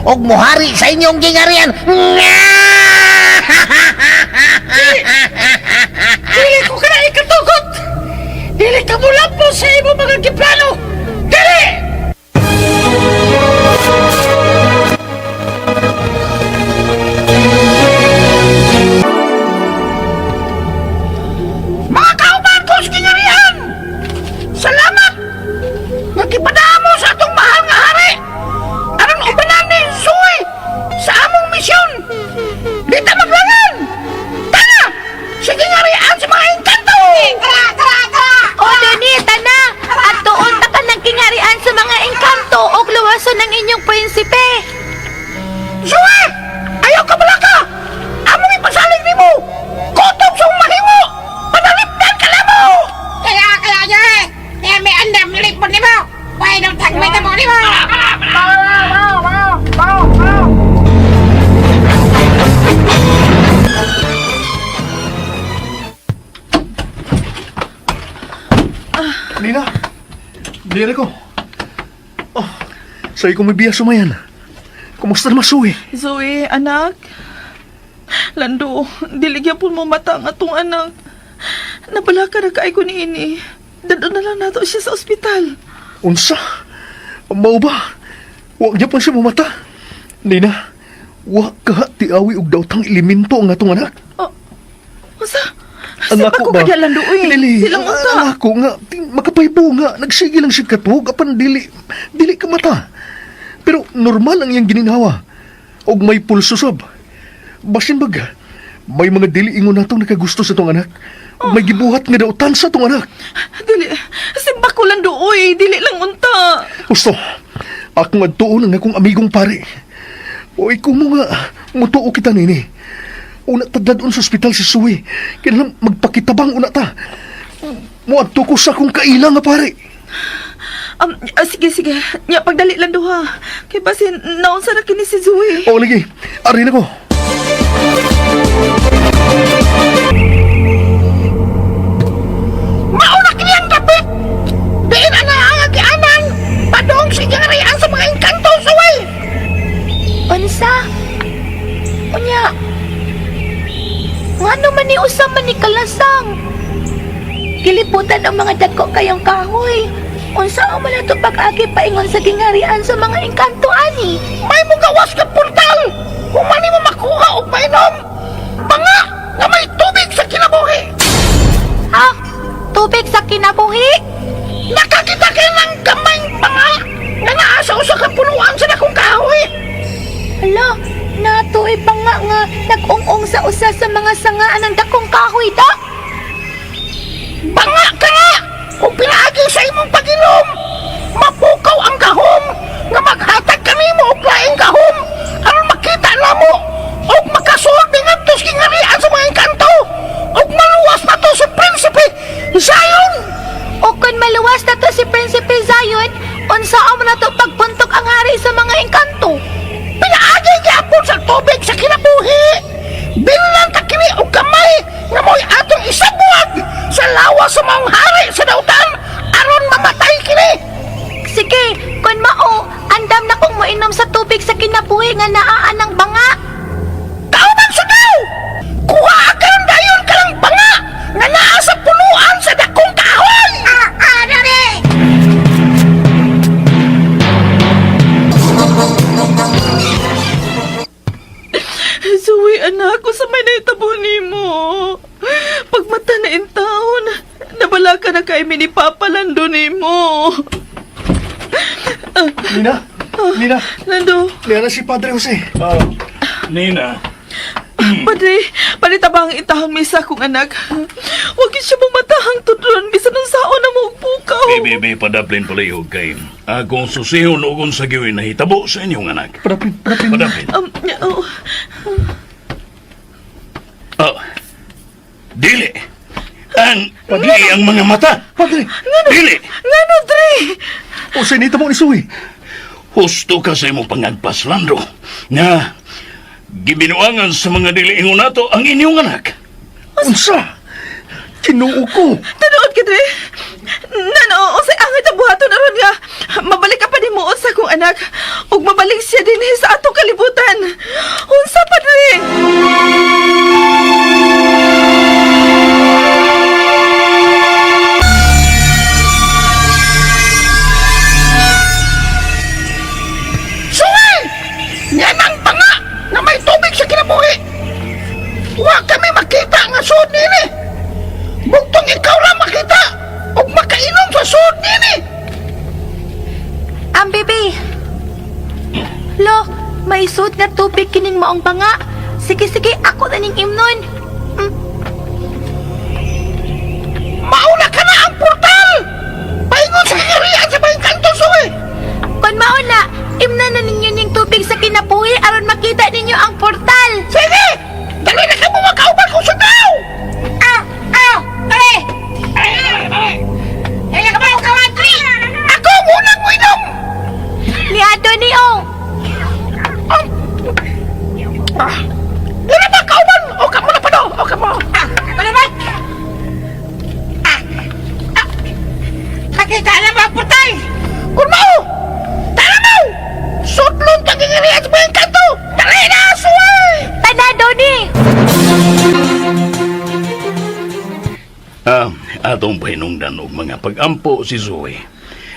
og muhari sa inyong gingharian. Dili ko ka na ikatugot! Dili ka mo lampo sa imong mga giplano! Dili! Mga kauban ko sa kinarian! Salamat! Nagipadamo sa atong mahal nga hari! Aron ubanan ni Zoe sa among misyon! Dire ko. Oh, sa'yo ko may biya sumayan. Kumusta naman, Suwi? Zoe, anak. Lando, dili gyapon mo mata ang atong anak. Nabalaka na kaay ko ni ini. Dado na lang nato siya sa ospital. Unsa? Mao ba? Wa niya pa siya mamata. Nina, wa ka tiawi og daotang elemento ang atong anak. Oh, unsa? Ang Sa ako ko ba? kaya Lando, uy. Dili, Silang unsa? Ang ako nga, makapaybo nga, nagsige lang siya katuog, apan dili, dili ka mata. Pero normal ang iyang gininhawa. Og may pulso sab. Basin baga, may mga dili ingon natong nakagusto sa tong anak. Ug may gibuhat nga dautan sa tong anak. Dili, simba ko Lando, uy. Dili lang unta. Gusto, akong adtuon ang akong amigong pare. O ikaw mo nga, mutuo kita nini. Una ta dadon sa ospital si Suwi. Kailangan magpakitabang una ta. Muadto ko sa akong kaila nga pare. Sige, sige. Nya, pagdali Lando ha. Kay basin, naunsa na kini si Zoe. O lagi, ari na ko. Mauna kini ang dapit! Diin ana ang agianan! Padong sa iyang sa mga engkanto, Suwi! Unsa? Unya. Ngano man ni usa man ni kalasang? Giliputan ang mga dagko kayong kahoy. Unsa man ato pag-agi paingon sa gingarian sa mga engkanto ani? May mugawas ka portal! Kung mani mo makuha og mainom! Banga nga may tubig sa kinabuhi! Ha? Tubig sa kinabuhi? Nakakita ka ng gamayng banga nga naa sa usa ka punuan sa dakong kahoy! Hala, natoy pa nga nga nag-ung-ung sa usa sa mga sangaan ng dakong kahoy da. Banga ka nga! Kung pinaagi sa imong pag-inom, mapukaw ang gahom nga maghatag kanimo og laing gahom aron makita namo og makasulti ngadto sa gingarian sa mga engkanto ug maluwas na to si Prinsipe Zion! O kung maluwas na to si Prinsipe Zion, unsa man na to pagpuntok ang hari sa mga engkanto? Pinaagi gyapon sa tubig sa kinabuhi. Bilang ta kini og gamay nga mo'y atong isabuag sa lawas sa maong hari sa dautan aron mamatay kini. Sige, kung mao, andam na kong moinom sa tubig sa kinabuhi nga naa ng banga. Tauban sa daw! Kuha ka ng dayon ka ng banga nga naa sa punuan sa dakong kahoy! Ah, dali! Zoe, anak, kung sa may nahitabo nimo. Pagmata na in taon, nabala ka na kay ni Papa Lando nimo. Nina, Nina, Lando, Nina si Padre Jose. Oh, Nina, padre, panitabang itahon mi sa akong anak. Huwag yun siya mamatahang tudron, bisan ang sao na mo pukaw. BBB padaplin palihog kay akong susihon o kung sa giwin nahitabo sa inyong anak. Padapin, padapin. Padapin. Oh, Oh, dili. Ang dili ang mga mata. Padre, Dili. ngano, Dre? o sa nita mo ni Suwi. Husto ka sa imong pangagpas, Lando, nga gibinuangan sa mga dili ingon nato ang inyong anak. Unsa? Kinuo ko. Tanood ka, Dre. Nano, usay angit ang buhaton aron nga. Mabalik ka pa ni mo sa akong anak. Ug mabalik siya din sa atong kalibutan. Unsa, padre? Suwi! Yan ang banga nga may tubig sa kinabuhi! Wa kami makita nga suod nini! Bugtong ikaw ra makita ug makainom sa suod nini! Ang bebe. Lo, may suot nga tubig kining maong banga. Sige, sige, ako na ning imnon. Mauna ka na ang portal! Paingon sa kagarian sa mga kanto, Suwi! Kung mauna, imnan na ninyo ning tubig sa kinabuhi aron makita ninyo ang portal. Sige! Dali na ka mo makauban kung sudaw! Ah, ah, pare! Ako ang unang uinom! Ni Ado ni Ong. Dili ba kauban o kamo na pa do? Atong pahinungdan og mga pag-ampo si Zoe.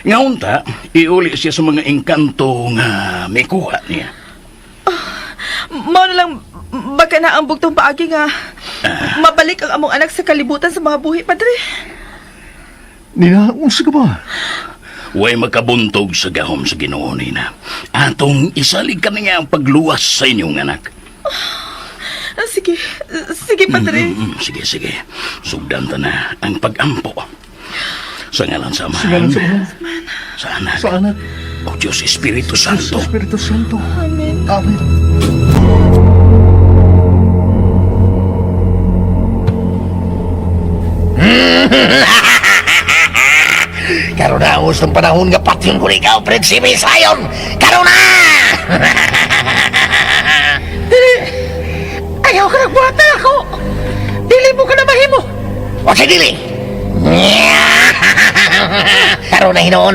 Nga unta, iuli siya sa mga engkanto nga mikuha niya. Mao na lang baka na ang bugtong paagi nga mabalik ang among anak sa kalibutan sa mga buhi, Padre. Nina, unsa ka ba? Way makabuntog sa gahom sa Ginoo, Nina. Atong isalig ka niya ang pagluwas sa inyong anak. Ah, sige, sige, Padre. Sige, sige. Sugdan ta na ang pag-ampo. Sa ngalan sa Amahan, Sa ngalan sa Amahan, sa Anak, sa Anak, o Diyos Espiritu Santo. sa Espiritu Santo. Amen. Amen. Karon na ng panahon nga patyon ko ikaw, Prinsipe Sayon! Karon na! Dili! Ayaw ka nagbuhat na ako! Dili mo ka na mahimo! O sa dili! Karon na hinoon,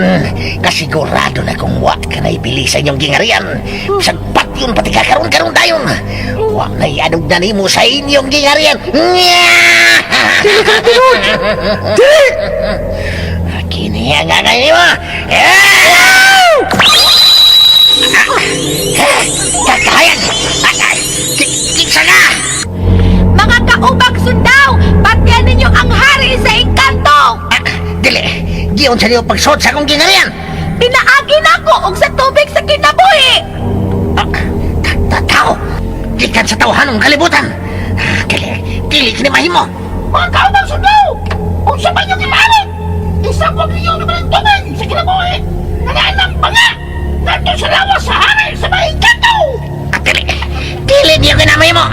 kasigurado na kung wa ka na ibili sa inyong gingarian. Bisag patyon pati ka karon karon dayon. Wa na iadog na nimo sa inyong gingarian. Dili ka na tinuod! Dili! Kini ang angay nimo. Kakayan! Kinsa ka? Mga kaubang sundao, patian ninyo ang hari sa engkanto! Ah, dili! Giyon sa niyo pagsuot sa akong gingarian! Pinaagi nako og sa tubig sa kinabuhi! Ah, Tao! Gikan sa tawhanong kalibutan! Ah, dili! Dili kini mahimo! Mga kaubang sundao! Unsa man yung imalit! Isang wag ninyo naman ang tubig sa kinabuhi! Nanaan ng banga! Nandun sa lawas sa hari sa mga engkanto! Ah, dili! Dili niyo kinamahimo!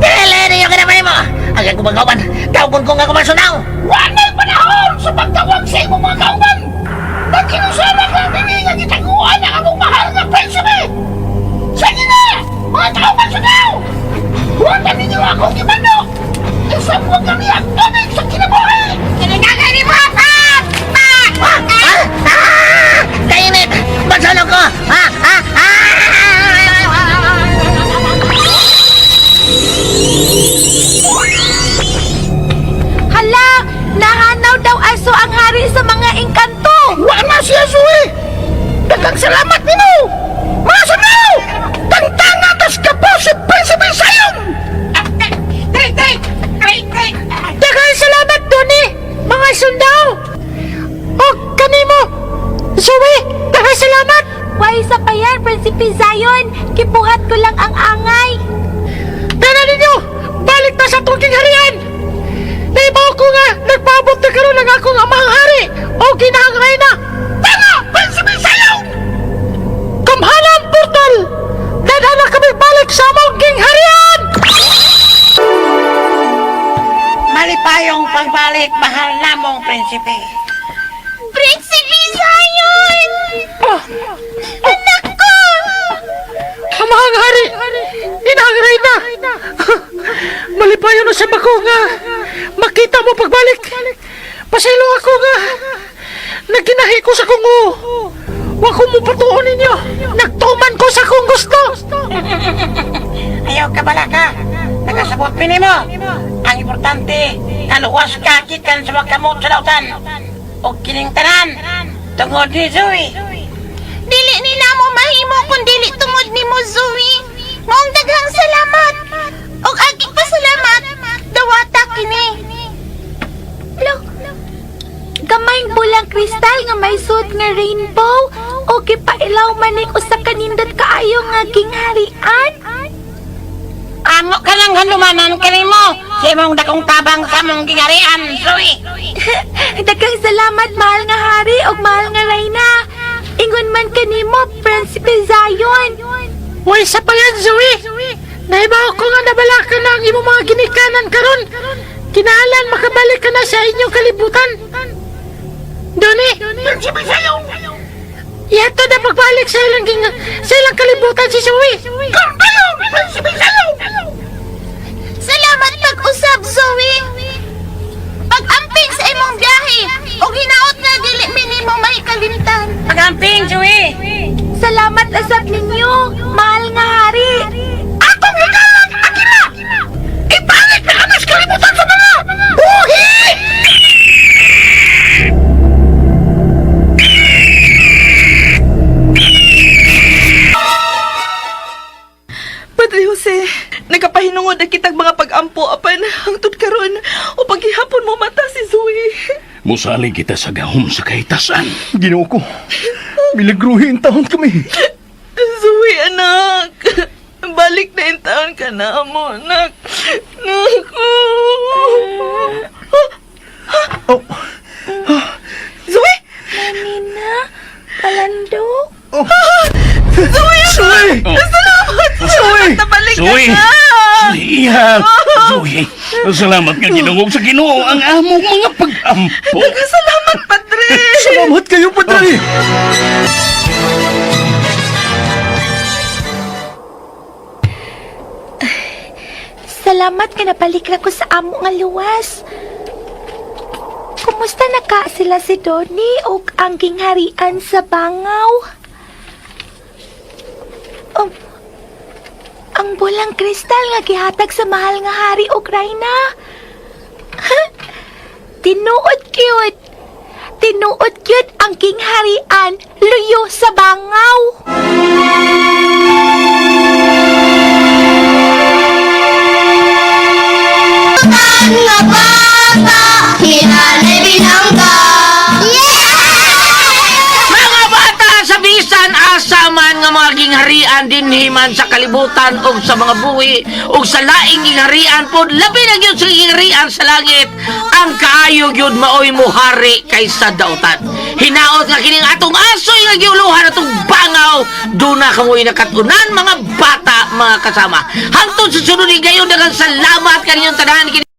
Dili niyo kinamahimo! Ang akong mga kauban, tawgon ko nga kumansunaw! Wala'y panahon sa pagtawag sa imong mga kauban! Nagkinusala ka dinhi nga gitaguan ang among mahal nga prinsipe! Sige na! Mga kauban sundao! Huwag ninyo akong gibando! Isang wag kami ang tubig sa kinabuhi! Kinagagay ni mo! Ah! Ah! Ah! Ah! Ah! Kainit! Bansalong ko! Ah! Ah! Ah! Hala, nahanaw daw aso ang hari sa mga engkanto! Wa na siya, Zoe! Daghang salamat nino! Mga sundao! Tangtanga tas kapo si Prinsipe Sayon! Daghang salamat, Tony! Mga sundao! O kanimo! Zoe! Daghang salamat! Why sa pa yan, Prinsipe Zion? Kipuhat ko lang ang angay. Tara ninyo! Balik na sa tuging harian! Naibaw ko nga, nagpaabot na karon ang akong amang hari o ginahang reyna! Tama! Prinsipe Sayon! Kamhalan portal! Dadala kami balik sa among gingharian! Malipayong pagbalik, mahal namong prinsipe. Prinsipe Zion! Anak ko! Amang hari! Inang reyna! Malipayon na sa bako nga! Makita mo pagbalik! Pasaylo ako nga! Nagkinahi ko sa kungo! Wa ko mo patuon ninyo! Nagtuman ko sa kong gusto! Ayaw ka balaka. Nakasabot pini mo. Ang importante, kaluwas ka gikan sa makamot sa lautan. O kining tanan, tungod ni Zoe. Dili nila mo mahimo kung dili tungod nimo, Zoe. Maong daghang salamat. Og aging pasalamat, dawata kini. Lo, gamayng bulang kristal nga may suot nga rainbow o gipailaw manik usa kanindot kaayo nga gingharian. Amo ka lang halumanan kanimo. Sa imong dakong tabang sa among gingarian, Zoe. Daghang salamat mahal nga hari ug mahal nga reyna. Ingon man kanimo, Prinsipe Zion. Uy, sa pa yan, Zoe! Naibaw ko nga nabalaka na ang imong mga ginikanan karon. Kinahanglan makabalik ka na sa inyong kalibutan. Doni! Ihatod na pagbalik sa ilang, sa ilang kalibutan si Zoe! Salamat pag-usab, Zoe. Pag-amping sa imong biyahe, og hinaot nga dili minimo mahikalimtan. Pagamping, Zoe. Salamat asap ninyo, mahal nga hari. Atong higalang agila! Ibalik na kami sa kalibutan sa mga buhi! tag mga pag-ampo apan hangtod karon o paghihapon mo mata si Zoe. Musalig kita sa gahom sa kahitasan. Ginoo ko. Milagruhin taon kami. Zoe, anak. Balik na in taon ka na mo, anak. Naku. Oh. Zoe! Mamina, palandok. Oh. Zoe! Zoe! Oh. Salamat! Zoe! Nabalik ka Zoe! na! Zoe, iha! Zoe, salamat nga ginungog sa Ginoo ang among mga pag-ampo. Salamat, Padre! Salamat kayo, Padre! Salamat nga nabalik na ko sa amo nga luwas. Kumusta na ka sila si Donnie o ang gingharian sa Bangaw? Ang bulang kristal nga gihatag sa mahal nga hari og rayna. Tinuod cute. Tinuod cute ang gingharian luyo sa Bangaw. Mga bata sa bisan asa man nga mga gingharian dinhi man sa kalibutan ug sa mga buhi ug sa laing gingharian pod, labi na gyud sa gingharian sa langit, ang kaayo gyud maoy muhari kaysa dautan. Hinaot nga kining atong asoy nga giuluhan atong bangaw, duna kamoy nakatunan, mga bata, mga kasama. Hangtod sa sunod gayon, daghang salamat kaninyong tanan.